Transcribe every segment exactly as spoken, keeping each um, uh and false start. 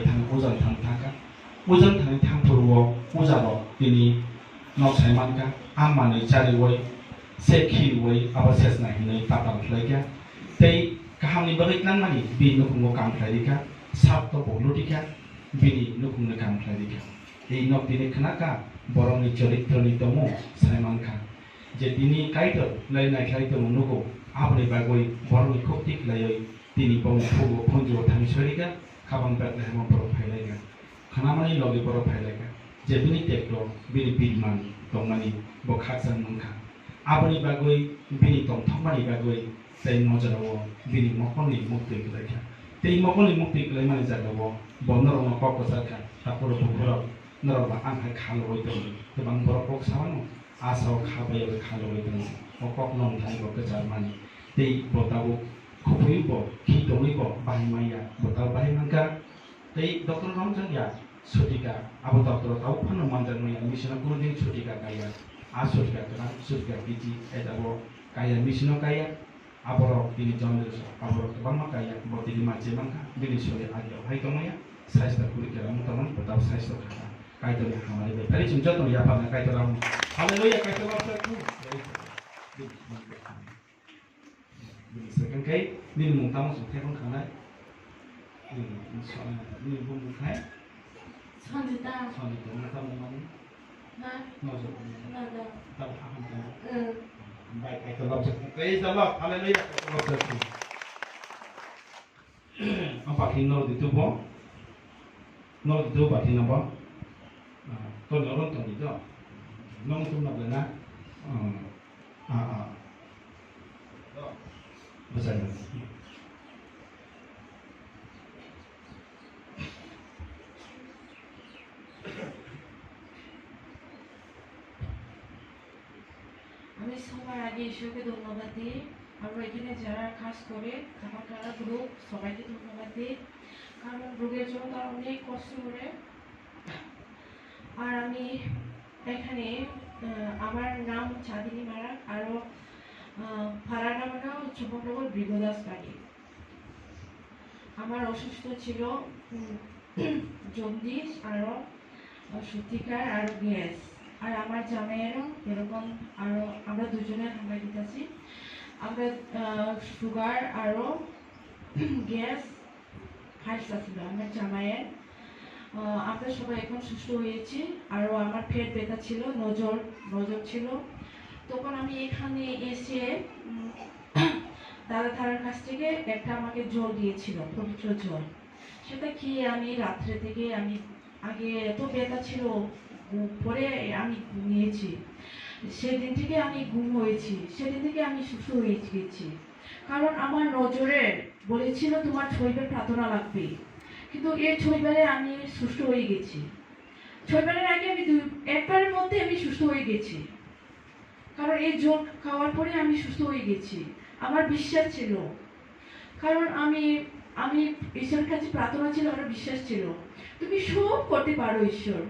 Thang ujang thang thangkha. Ujang thangwi thangphuru o ujarok tini nok sai mankha. A manwi chariwi se khiriwi abo sesna hinwi tatal khlaikha. Tei kahamni bagwi nangmani bini nukhungo kam khlai rikha. Sap to bo lutikha, bini nukhungni kam khlai rikha. Tei nok tini khnakha borokni choritroni tongmung sai mankha. Je tini Kaitor lai naikhlai tongmo nugo, aboni bagwi borokni khukti khlaiwi tini bongni phugo phunjuo thangwi soi rikha, khabang Bethlehemo borok phai laikha. Khnamani logi borok phai laikha, je bini teklo bini biriman tongmani bo khakchang mankha. Aboni bagwi bini tongthokmani bagwi tei mojorao bini mokolni muktwi kwlaikha. Tei mokolni muktwi kwlaimani jagao bo norokno kok kwcharkha, takhurok bukhurok, norok ba ang hai kha logoi tongo. Kwbang borok kok samano, a sao kha bai bai kha logoi tongo. O kok nong thani bo kwchar mani. Tei bo tabuk khupui bo, khi tongwi bo bahai manya, bo tabuk bahai mankha. Tei doctor romjak ya sutika, abo doctor tabuk phano manjak manya, misino kuno din sutika kaiya. A sutika kwrang, sutika biji, et abo kaiya, misino kaiya. Aborok bini jaundice, aborok kwbangma kaiya, bo tini manchai mankha, bini sori agi hai tongmaya, saisto kuri kera mung tongmani, bo tabuk saisto kha. Kaitorni hamari bai. Phari chwng jotono yapharna Kaitor amo. Hallelujah, Kaitor amo. Bini second kai, bini mung tamo chwng thaiphang khanai. Bini, bini bumung khai. Sanjita. Sanjita, mung tamo mani. Ha? Nojor. Nojor. Tamo haham tamo. Hmm. Bai, Kaitor lobjak. Praise the Lord. Hallelujah. Kaitor lobjak. Ang pathing no ditu bo. No ditu pathing no bo. Ah, to no ron to ditu. Nong tum no bena. Ah, ah, ah. Bajai. আমি সবার আগে ঈশ্বরকে ধন্যবাদ দিই। আমরা এখানে যারা কাজ করে, খাবার কারা গ্রুপ, সবাইকে ধন্যবাদ দিই, কারণ রোগের জন্য তারা অনেক কষ্ট করে। আর আমি এখানে, আহ, আমার নাম চাঁদিনী মারাক, আরও, আহ, পাড়ার নাম হলো চুম্বকনগর ভৃগুদাস বাড়ি। আমার অসুস্থ ছিল, উম, জন্ডিস আরও, আহ, সর্দিকার আরও গ্যাস। আর আমার জামাইয়েরও এরকম আরও, আমরা দুজনের হামাই দিতেছি। আমরা, আহ, সুগার আরও গ্যাস ফাইলস আছিল আমার জামাইয়ের। আহ, আমরা সবাই এখন সুস্থ হয়েছি। আরও আমার পেট ব্যথা ছিল, নজর, নজর ছিল। তখন আমি এখানে এসে, উম, দাদা তারার কাছ থেকে একটা আমাকে জল দিয়েছিল, পবিত্র জল। সেটা খেয়ে আমি রাত্রে থেকে আমি আগে এত ব্যথা ছিল, ঘু-, পরে আমি ঘুমিয়েছি। সেদিন থেকে আমি ঘুম হয়েছি, সেদিন থেকে আমি সুস্থ হয়ে গেছি। কারণ আমার নজরে বলেছিল, "তোমার ছয়বার প্রার্থনা লাগবে।" কিন্তু এই ছয়বারে আমি সুস্থ হয়ে গেছি। ছয়বারের আগে আমি দুই, একবারের মধ্যে আমি সুস্থ হয়ে গেছি। কারণ এই জল খাওয়ার পরে আমি সুস্থ হয়ে গেছি। আমার বিশ্বাস ছিল, কারণ আমি, আমি ঈশ্বরের কাছে প্রার্থনা ছিল, আমার বিশ্বাস ছিল, "তুমি সব করতে পারো ঈশ্বর,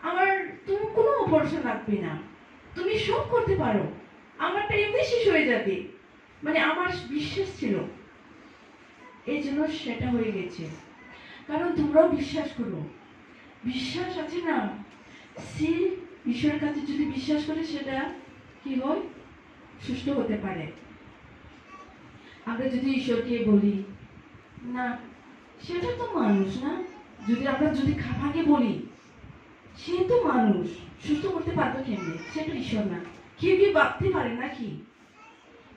আমার তুমি কোনো অপারেশন লাগবে না, তুমি সব করতে পারো, আমারটা এমনি শেষ হয়ে যাবে।" মানে, আমার বিশ্বাস ছিল, এই জন্য সেটা হয়ে গেছে। কারণ তোমরাও বিশ্বাস করো, বিশ্বাস আছে না, সে ঈশ্বরের কাছে যদি বিশ্বাস করে, সেটা কি হয়, সুস্থ হতে পারে। আমরা যদি ঈশ্বরকে বলি, "না, সেটা তো মানুষ না," যদি আমরা যদি খাফাকে বলি, "সে তো মানুষ, সুস্থ করতে পারবে কেমনে? সে তো ঈশ্বর না।" কেউ কি ভাবতে পারে নাকি?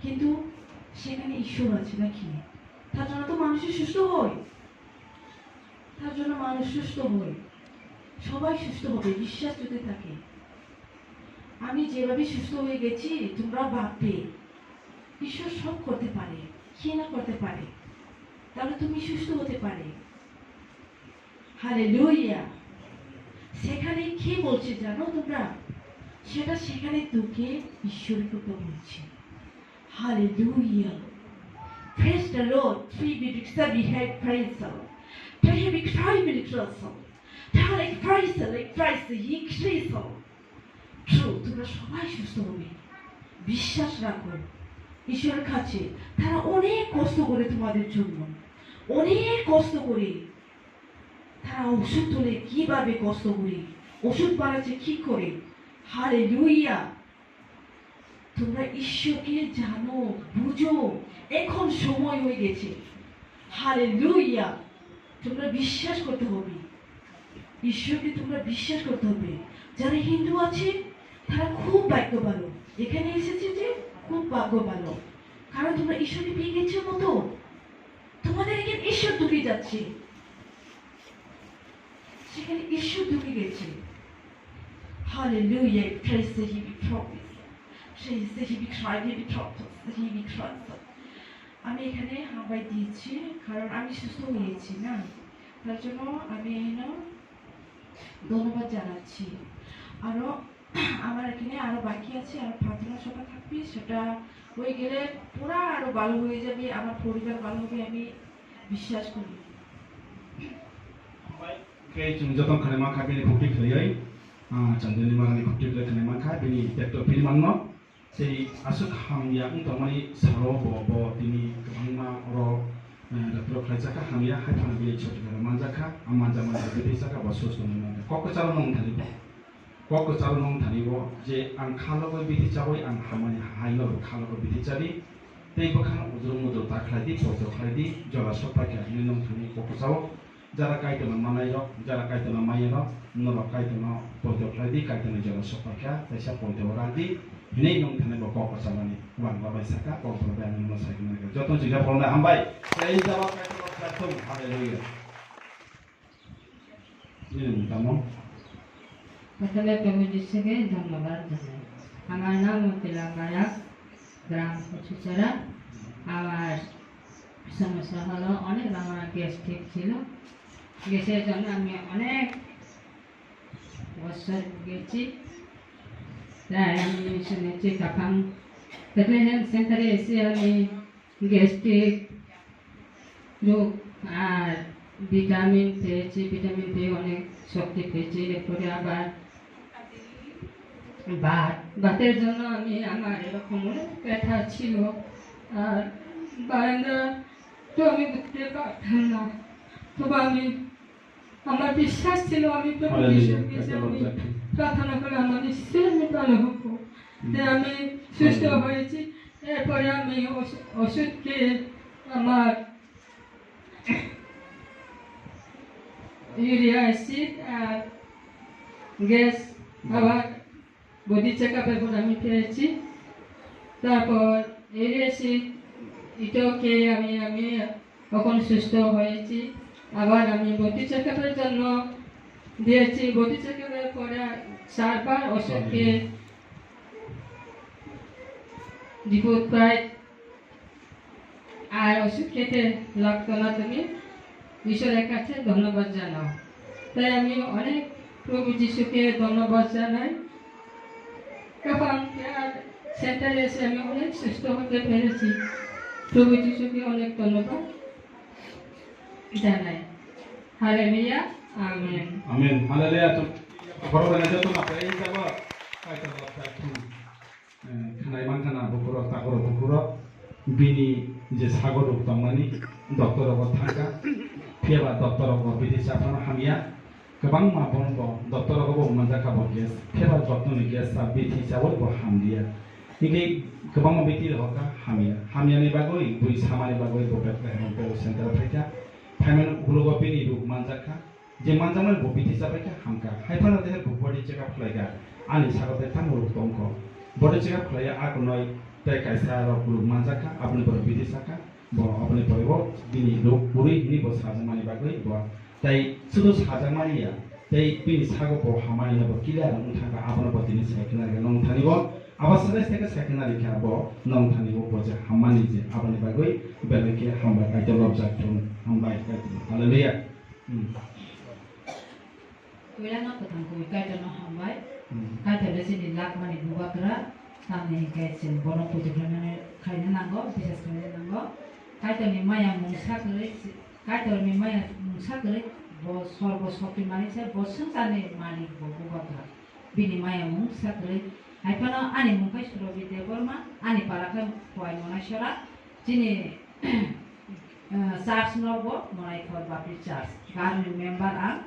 কিন্তু সেখানে ঈশ্বর আছে নাকি? তার জন্য তো মানুষের সুস্থ হয়, তার জন্য মানুষ সুস্থ হয়, সবাই সুস্থ হবে বিশ্বাস যদি থাকে। আমি যেভাবে সুস্থ হয়ে গেছি, তোমরা ভাববে, ঈশ্বর সব করতে পারে, কে না করতে পারে, তাহলে তুমি সুস্থ হতে পারে। হালেলুয়া। সেখানে কে বলছে জানো তোমরা? সেটা সেখানে তোকে ঈশ্বরের কথা বলছে। Hallelujah. Praise the Lord. Three minutes that we have praise the Lord. Three minutes, three minutes also. Three minutes, three minutes also. True, তোমরা সবাই সুস্থ হবে, বিশ্বাস রাখো ঈশ্বরের কাছে। তারা অনেক কষ্ট করে তোমাদের জন্য, অনেক কষ্ট করে। ওষুধ তুলে কিভাবে কষ্ট করি, ওষুধ বানাচ্ছে কি করে। হালেলুয়া। তোমরা ঈশ্বরকে জানো, বুঝো, এখন সময় হয়ে গেছে। হালেলুয়া। তোমরা বিশ্বাস করতে হবে, ঈশ্বরকে তোমরা বিশ্বাস করতে হবে। যারা হিন্দু আছে, তারা খুব ভাগ্য ভালো, এখানে এসেছে যে খুব ভাগ্য ভালো, কারণ তোমরা ঈশ্বরকে পেয়ে গেছো মতো। তোমাদের এখানে ঈশ্বর ঢুকে যাচ্ছে, সেখানে ঈশ্বর ঢুকে গেছে। Hallelujah, praise the Heavy Prophet, praise the Heavy Tribe, Heavy Prophet, Heavy Tribe। আমি এখানে হাবাই দিয়েছি, কারণ আমি সুস্থ হয়েছি না, তার জন্য আমি এখানে ধন্যবাদ জানাচ্ছি। আরও আমার এখানে আরও বাকি আছে, আরও প্রার্থনা সভা থাকবে, সেটা হয়ে গেলে পুরা আরও ভালো হয়ে যাবে, আমার পরিবার ভালো হবে, আমি বিশ্বাস করি। Khe chwng joto khwnai mankha bini khukti khwlaiwi, ah, Chandani Malani khukti khwlai khwnai mankha bini tekto phil manno. Tei aswk hamya wng tongmani salo bo, bo tini kwbangma oro, eh, doctor khlaijak kha, hamya hai phano bini choti kheno manjak kha, a manjak manjak bini saka bo susto wngwi mankha. Kok kwcharo nung thani bo, kok kwcharo nung thani bo je ang kha logoi bithi chawi ang hamani hai no kha logoi bithi chadi, tei bwkhano udru mudru ta khlai di, poito khlai di, jora sok pai kha hinwi nung thani kok kwchao. Jara Kaitorno manai rok, jara Kaitorno maya rok, norok Kaitorno poito khlai di, Kaitorni jora sok pai kha, kaisa poito o rak di, hinwi nung thani bo kok kwchamani wangla bai saka, kok bai ang nungno sai khna kha. Jotono chwngsa phone hambai. Tei jaba Kaitorno khlai thung. Hallelujah. Nini mung tamo? প্রথমে প্রভু যীশুকে ধন্যবাদ জানাই। আমার নাম মতিলাল নায়ক, গ্রাম কচুচারা। আমার সমস্যা হলো অনেক, আমার গ্যাস্ট্রিক ছিল, গ্যাসের জন্য আমি অনেক বছর ভুগেছি। তাই আমি শুনেছি কাফাং বেথলেহেম সেন্টারে এসে আমি গ্যাস্ট্রিক রোগ আর ভিটামিন পেয়েছি, ভিটামিন পেয়ে অনেক শক্তি পেয়েছি। এরপরে আবার বাত, বাতের জন্য আমি, আমার এরকম অনেক ব্যথা ছিল, আর বারান্দা তো আমি উঠতে পারতাম না। তবু আমি, আমার বিশ্বাস ছিল, আমি প্রভু হালেলুয়া। যিশুর কাছে আমি প্রার্থনা করে আমার নিশ্চয়ই আমি ভালো হব। হুম। তাই আমি সুস্থ হালেলুয়া। হয়েছি। এরপরে আমি ওষ-, ওষুধ খেয়ে আমার ইউরিয়া অ্যাসিড আর গ্যাস, হুম। আবার বডি চেক আপের পর আমি পেয়েছি। তারপর ইউরিয়া অ্যাসিড এটাও খেয়ে আমি, আমি এখন সুস্থ হয়েছি। আবার আমি বডি চেক আপের জন্য দিয়েছি, বডি চেক আপের পরে চারবার ওষুধ খেয়ে রিপোর্ট পাই। আর ওষুধ খেতে লাগতো না। তুমি ঈশ্বরের কাছে ধন্যবাদ জানাও। তাই আমি অনেক প্রভু যিশুকে ধন্যবাদ জানাই। কাফাং কেয়ার সেন্টারে এসে আমি অনেক সুস্থ হতে পেরেছি। প্রভু যিশুকে অনেক ধন্যবাদ জানাই। Hallelujah, amen. Amen. Hallelujah. Chwng borok rok joto ma tei jabo. Kaitor rok ta thung. Eh, khnai mankha na bukurok, takhurok, bukurok. Bini je sago rok tongmani, doctor rogo thangkha. Phiya ba doctor rogo bithi cha phano hamya. Kwbangma bono bo doctor rogo bo manjakha bo gas. Phiya ba doctor ni gas sa bithi chawi bo hamliya. Hingke kwbangma bithi rohorkha hamya. Hamyani bagwi bui samani bagwi bo Bethlehem bo center phaikha. Phaimani ukologo bini rok manjakha. Je manjakmani bo bithi chabaikha hamkha. Hai phano tehe bo body check up khlaikha. Ani sago tei tamo rok tongkho. Body check up khlaiya a kunoi tei kaisa rok rok manjakha, aboni borok bithi sakha. Bo aboni pore bo bini rok kwrwi hwnwi bo sajakmani bagwi bo tei sudu sajakmani ya tei bini sago bo hamani no bo clear wng thangkha, abono bo tini sai khna rwkha nong thani bo. Abo sere sere sai khna rwkha bo nong thani bo bo je hammani je aboni bagwi belai khe hambai Kaitor lobjak thung, hambai Kaitor. Hallelujah. Hmm. Puilano kwthang kwi Kaitorno hambai. Hmm. Kaitor le chini lakmani bubagra, tamni hinkhe chwng bono puitu khlainani khaina nango, bisas khlaina nango. Kaitorni maya mungsa kwrwi, Kaitorni maya mungsa kwrwi, bo sorbo shokti mani se, bo swngcharni malik bo bubagra. Bini maya mungsa kwrwi. Hai phano ani mung khe Surobi Debbarma, ani para khe Khowai Monaisora, chini Eh, church nogo Monaikhor Baptist Church, Garoni member ang,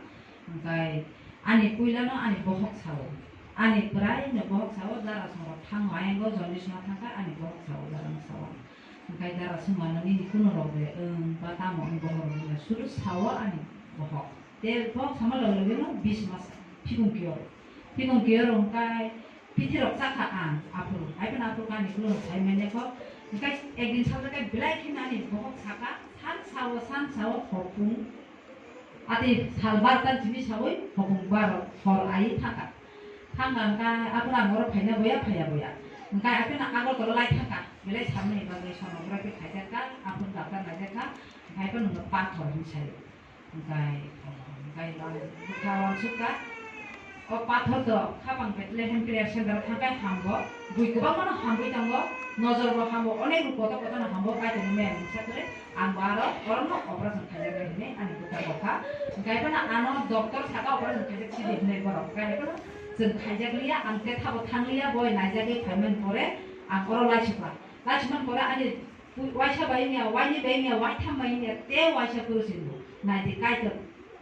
hwnkhe ani puilano ani bohok sao, ani prai no bohok sao, jara songrok thango, ayang go jaundice no thangkha, ani bohok sao, jara no sao, hwnkhe jara songmano nini kuno rok de, wng ba tamo wng bohok rok de, suru sao ani bohok. Te bohok sama loge loge no bis mas phikung kiyor. Phikung kiyor wngkhe pithi rok chakha ang aphuru. Hai phano aphuru kani kulo sai manya kho. Wngkhe ekdin sajak khe belai khe nani bohok saka san sao san sao hopung. Ati sal barta jini sawi hopung baro hor ai thaka. Thangka wngkhe aphuru ang oro phaina boya phaya boya. Wngkhe aphuru Agartala lai thaka. Belai samani bagwi sonography khaijak kha, aphuru doctor laijak kha. Hai phano pathor hinwi sai. Hwnkhe, hwnkhe bwkha wansukha. O pathor to khapang Bethlehem Prayer Center thangkhe hambo. Bui kwbangmano hamwi tongo. Nojor bo hambo, onek ruk kotor kotorno hambo, Kaitorni maya mungsa kwrwi. Ang bo aro, orokno operation khaijak hinwi ani bwkha bokha. Hwnkhe phano ano doctor saka operation khaijak sidi hinwi borok. Hwnkhe phano chwng khaijak liya, ang tei thabo thang liya, boi naijagwi phaimani pore ang oro laisukha. Laisukmani pore ani Pui-, waisa bai wngya, waini bai wngya, waitham bai wngya, tei waisa phuru se nung. Nai di Kaitor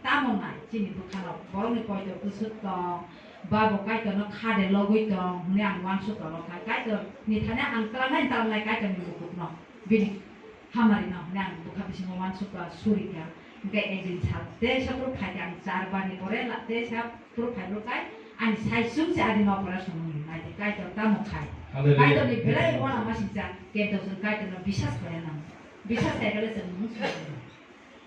tamo nai chini bwkhano, borokni poito bwswk tong, ba bo Kaitorno kha de logwi tong, hwnwi ang uansuk tongkha. Kaitorni thani ang twlangnai twlangnai Kaitorni mukutno, bini hamarino hwnwi ang bwkha bisingo uansukha, surikha. Hwnkhe ekdin sal tei sopro phaikha ang char barni pore la-, tei sap Phuru phaibrwk kai, ani sai chwng se adino operation wngwi nai di, Kaitor tamo khai. Hallelujah. Kaitorni belai uanama singcha, kento chwng Kaitorno bisas khlaina nango. Bisas khlai khe chwng mung sung.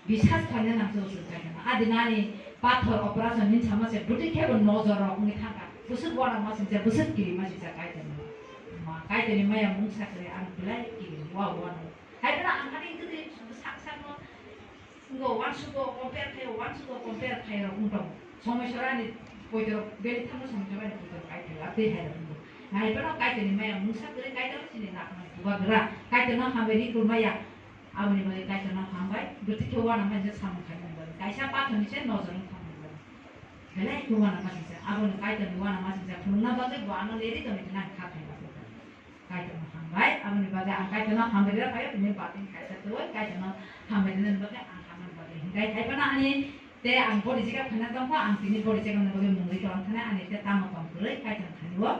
Bisas khlaina nang chwng chwng Kaitorno. Adinani pathor operation hin sama se bwtwi khebo nojor rok wngwi thangkha. Bwswk uanama singcha, bwswk kirima singcha Kaitorno. Ma, Kaitorni maya mungsa kwrwi ang belai kiri, wa, uano. Hai phano ang ani kwtwi sak sakno Wngkha, uansugo compare khaio, uansugo compare khaio rok wngtong. Somoi sora ani poito rok beli thangno somoi sora ani poito rok kai khaio, atwi hai rok wngkha. Hai phano Kaitorni maya mungsa kwrwi Kaitor chini nakmani bubagra. Kaitorno hambai ri kurmaya. Aboni bagwi Kaitorno hambai, bwtwi khe uanama je samung khaimani bagwi. Kaisa pathorni se nojor wng thangmani bagwi. Belai khe uanama singcha. Aboni Kaitorni uanama singcha phunukna bagwi bo ano leri tongwi khna kha khaima. Kaitorno hambai, aboni bagwi ang Kaitorno hambai rw phaio, bini bathing kaisa twi, Kaitorno hambai rwnani bagwi ang hambai bagwi. Hinkhe hai phano ani tei ang body checkup khaina tongkha, ang tini body checkup ni bagwi mungwi tong thani, ani tei tamo tong kwrwi, Kaitorni thani o.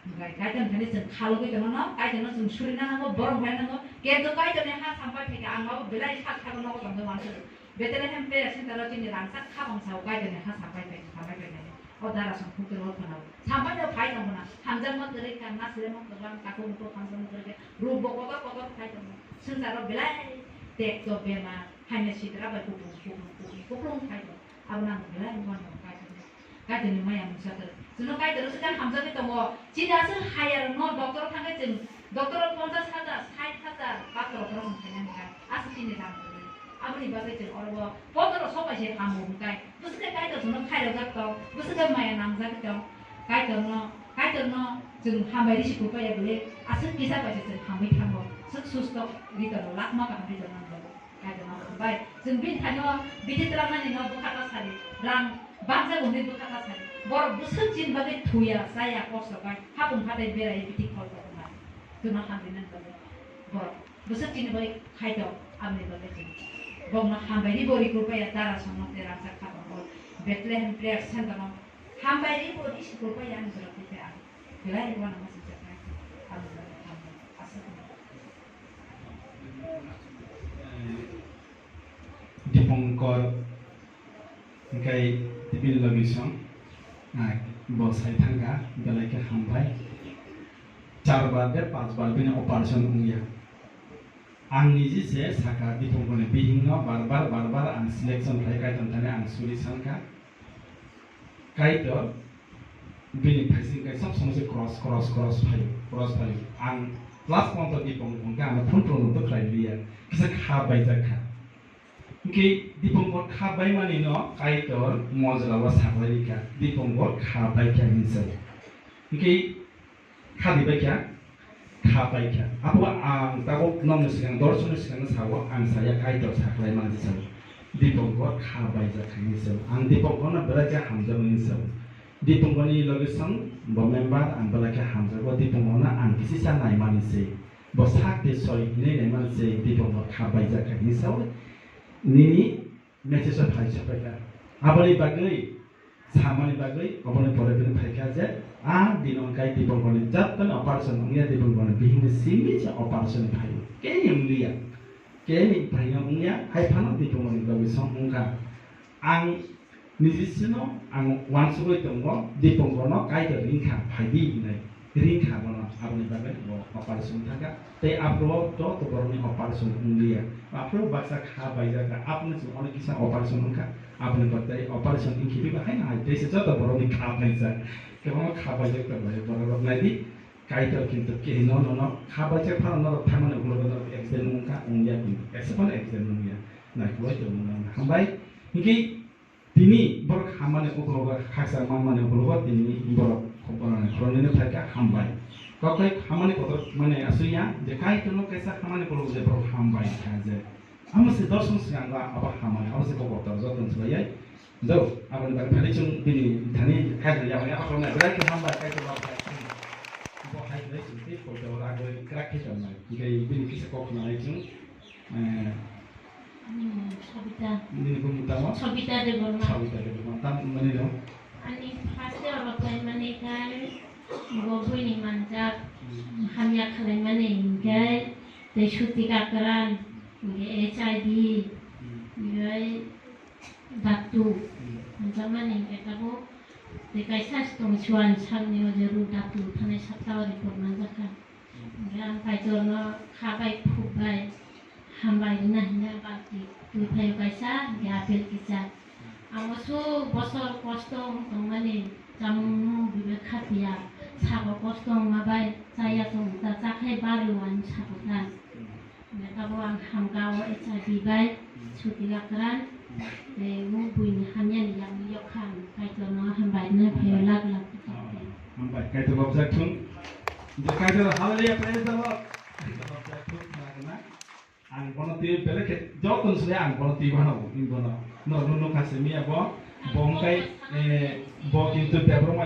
Hinkhe Kaitorni thani chwng khalugwi tongmano, Kaitorno chwng surina nango, borom khlai nango. Kento Kaitorni ha sampai phaikha, ang abo belai sak sago nogo tongwi uansukha. Bethlehem Prayer Center o chini rangchak khabang sao Kaitorni ha sampai pai, sampai pai nai. O dara song khukti rok khna. Sampai no phai tong khna. Hamjakma kwrwi kha, nasle mo kwbang, takhuk bukhuk hamjakma kwrwi kha. Ruk bo kotor kotor phai tong. Swngcharo belai tekto bemar, haino sitra bai kuplung kuplung kuplung kuplung phai tong. Abo nang belai wngmano Kaitorni. Kaitorni maya mungsa kwrwi. Chwngno Kaitor swkang hamjagwi tongo. Chini aswk higher no doctor thangkhe chwng doctor o ponchash hajar, sait hajar, bator operation khainani kha. Aswk chini ram kwrwi. Aboni bagwi chwng oro o pondro so bai se hamo hwnkhe. Bwswk khe Kaitor chwngno khairokjak tong, bwswk khe maya nangjagwi tong. Kaitorno, Kaitorno chwng hambai risi kupaiya bwle aswk kisa bai se chwng hamwi thango. Swk susto ri tongo, lakma kaham ri tongo. Kaitorno hambai. Chwng bini thani o bithi twlangnani no bwkha ta sadi. Rang bangsa gumni bwkha ta sadi. Borok bwswk chini bagwi thuya, chaya, kosto khai. Hapung hatai berai bithi khol tongma. Chwngno hamri nani bagwi. Borok bwswk chini bagwi khai tong, aboni bagwi chwng. Bokno hambai ri bo ri kupaiya dara songno tei rangchak kha tongo. Bethlehem Prayer Center no hambai ri bo ri si kupaiya ani jora kupaiya. Belai uanama singcha khai. Aboni bagwi hambai. Aswk no. Dipankar, hingkai tibini logi song, ah, bo sai thangkha, belai khe hambai. Char bar de, panch bar bini operation wngya. Ang niji se saka, Dipankarni bihingno bar bar, bar bar ang selection khlai, Kaitor thani ang suri sankha. Kaitor bini phaising kai sob somoi se cross, cross, cross phaio, cross phaio. Ang last month o Dipong hwnkhe ano phone tong tong khlai liya. Kisa kha baijak kha. Hwnkhe Dipong bo kha baimani no Kaitor mojra o saklai rikha. Dipong bo kha baikha hinwi sao. Hwnkhe kha di baikha. Kha paikha. Abo ang tabuk nokni swkang, dorshokni swkang sao, ang saya Kaitor saklai mani sao. Dipongkor kha baijak khaini sao. Ang Dipongkorno belai khe hamjakmani sao. Dipongkorni logi song bo member ang belai khe hamjago. Dipongkorno ang kisisa naimani se. Bo sak tei soi hinwi naimani se Dipongo kha baijak kha hinwi saui nini message o phai sapai kha. Aboni bagwi samani bagwi oboni pore bini phai kha je a dino wngkha Dipongoni jotoni operation wngya, Dipongoni bihikni simi se operation phaio. Keni wngya, keni phaino wngya, hai phano Dipongoni bagwi song wngkha. Ang nijisino ang uansugwi tongo, Dipongorno Kaitor ringkha, phaidi hinwi ringkha bono, aboni bagwi bo operation thangkha. Tei aphuru joto borokni operation wngliya. Aphuru baksa kha baijak kha, aphuru chwng onek kisa operation wngkha, aboni bagwi operation wngkhe bibo haino hai teisa joto borokni kha baijak. Kwbangma kha baijak tonglai borok rok naidi, Kaitor kintu kehino nono kha baijak phano norok thangmani ulo norok accident wngkha, wngya kintu kaisa phano accident wngya. Naikolai tongo nang hambai. Hinkhe Tini borok hamani ukologo khaksa manmani ukologo tini borok khoroknwi phaikha hambai. Kokthai hamani kotor mani aswk ya je Kaitorno kaisa hamani ukologo je borok hambai kha je. Amo se dos song swnamgo abo hamani, abo se kotor joto swlaiya. Do, aboni bagwi phani chwng bini thani khairok yabani abo khoroknwi belai khe hambai Kaitor bai. Bo hai belai chwng tei kotor agoi kwrak khe tongnai. Hinkhe bini kisa kok khwnanai chwng. Eh, Hmm, Sabita. Nini bumu tamo? Sabita Debbarma. Sabita Debbarma. Tam mani no? Ani first day oro khlai mani kai bo buini manjak Hmm. hamya khlai mani kai tei suti kakran, hinkhe H I V, Hmm. hinkhe daktu. Hmm. Manjak mani hinkhe tabo tei kaisa tong chuan sakni o je ru daktu thanai sapta o report manjak kha. Hinkhe ang Kaitorno kha bai khuk bai hambai rwna hinwi balti twi phaio kaisa, hinkhe apple kisa. Ang aswk bosor kosto wng tongmani, chamung nwng bibe khapiya, sago kosto wngma bai chaya tong ta, chakhai barwi wani sago ta. Hinkhe abo ang hamka o H I V bai suti lakran, tei mung buini hamyani yakni yok kha ang Kaitorno hambai rwna phaio lak lak. Hambai, Kaitor bapjak thung. Je Kaitor, hallelujah, praise the Lord. Kaitor bapjak thung, khna khna. Ang bono twi belai khe joto sle ang bono twi bano, bono. No, no, no, khase miya bo, bo hwnkhe, eh, bo kintu Debbarma